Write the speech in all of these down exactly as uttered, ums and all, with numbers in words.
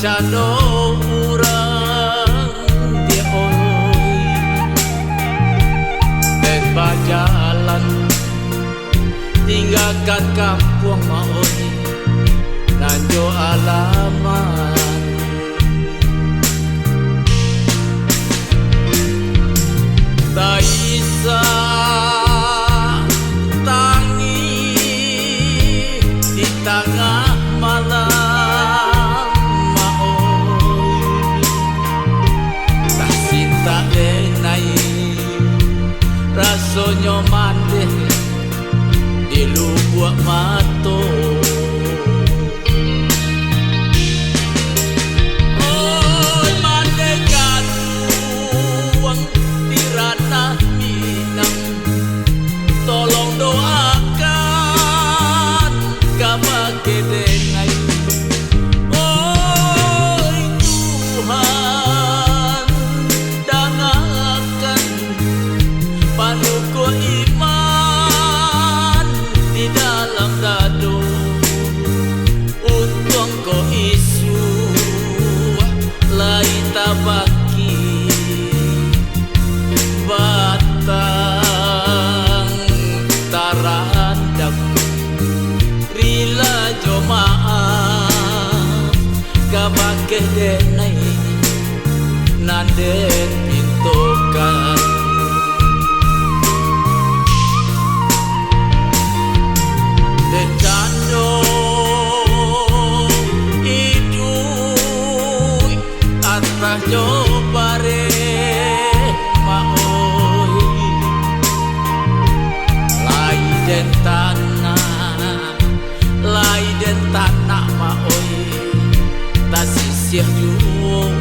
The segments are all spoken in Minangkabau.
Cando urang, diak oi, den bajalan, tinggakan kampuang, mak oi, nan jo alaman. Taisa tangih di tangah malam, mak oi. Tasintak denai, rasonyo mandeh di lubuak mato. Oi, mandeh gaduang di ranah Minang, tolong doakan kabake denai. Oi Tuhan, dangakan panukuah iman di dalam dado. Untuang ko isuak lai tabangkik batang tarandam. Rila jo maaf kabake denai nan den pintokan. Den cando iduik atah jo bareh, mak oi. Lai den tanak, lai den tanak, mak oi, tasisiah juo.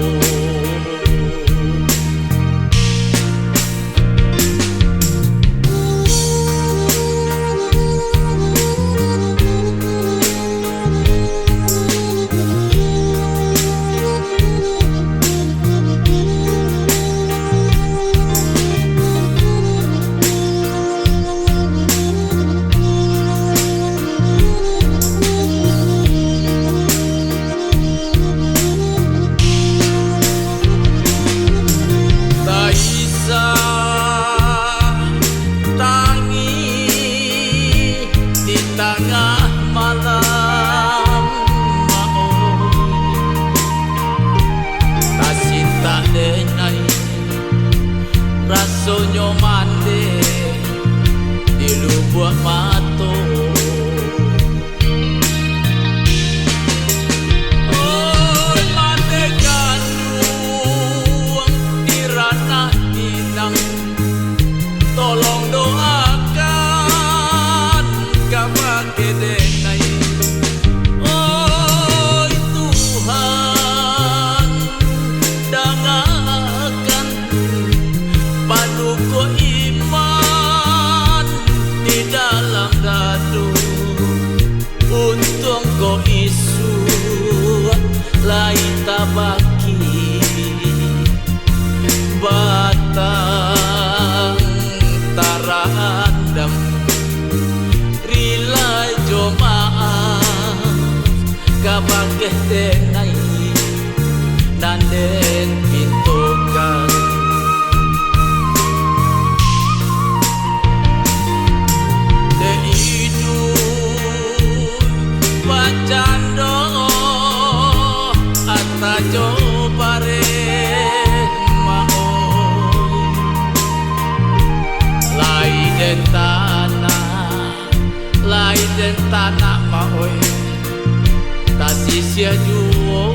Taisa tangih di tangah malam, mak oi. Tasintak denai, rasonyo mandeh di lubuak mato. Oi, mandeh gaduang di ranah Minang, tolong doakan kabake denai. Oi Tuhan, dangakan panukuah iman di dalam dado. Untuang ko isuak lai tabangkik batang tarandam. Rila jo maaf kabake denai nan den pintokan. Dek iduik bacando atah jo bareh, mak oi. Lai den tanak, lai den tanak, mak oi, tasisiah juo.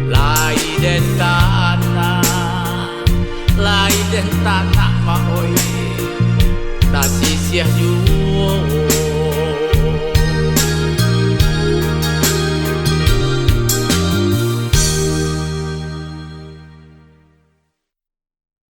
Lai den tanak, lai den tanak, mak oi, tasisiah juo.